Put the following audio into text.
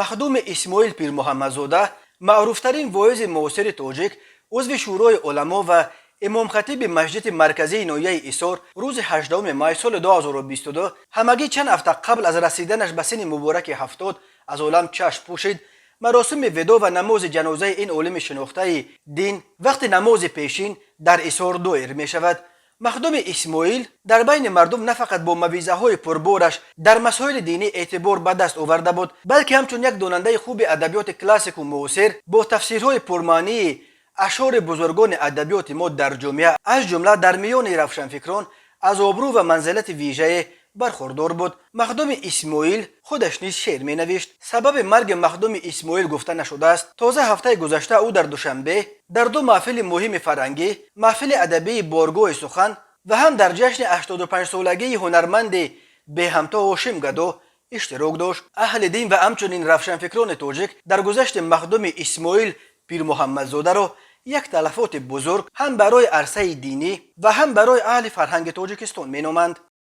Махдуми Исмоил Пирмуҳаммадзода, маъруфтарин воизи муосири тоҷик, узви Шӯрои уламо ва имомхатиби масҷиди марказии ноҳияи Исор, рӯзи 18 май соли 2022, ҳамагӣ чанд ҳафта қабл аз расиданаш ба синни мубораки 70, аз олам чашм пӯшид. Маросими видоъ ва намози ҷанозаи ин олими шинохтаи дин вақти намози пешин дар Исор доир мешавад. Махдуми Исмоил дар байни мардум на фақат бо мавъизаҳои пурбораш дар масоили динӣ эътибор ба даст оварда буд, балки ҳамчун як донандаи хуби адабиёти классику муосир бо тафсирҳои пурмаънии ашъори бузургони адабиёти мо дар ҷомеа, аз ҷумла дар миёни равшанфикрон, аз обрӯ ва манзилати вижае бархурдор буд. Махдуми Исмоил худаш низ шеър менавишт. Сабаби марги Махдуми Исмоил гуфта нашудааст. Тоза ҳафтаи гузашта ӯ дар Душанбе дар ду маҳфили муҳими фарҳангӣ, маҳфили адабии «Боргоҳи сухан» ва ҳам дар ҷашни 85-солагии ҳунарманди беҳамто Ҳошим Гадо иштирок дошт. Аҳли дин ва ҳамчунин равшанфикрони тоҷик дар гузашти Махдуми Исмоил Пирмуҳаммадзодаро як талафоти бузург ҳам барои арсаи динӣ ва ҳам барои аҳли фарҳанги Тоҷикистон меноманд.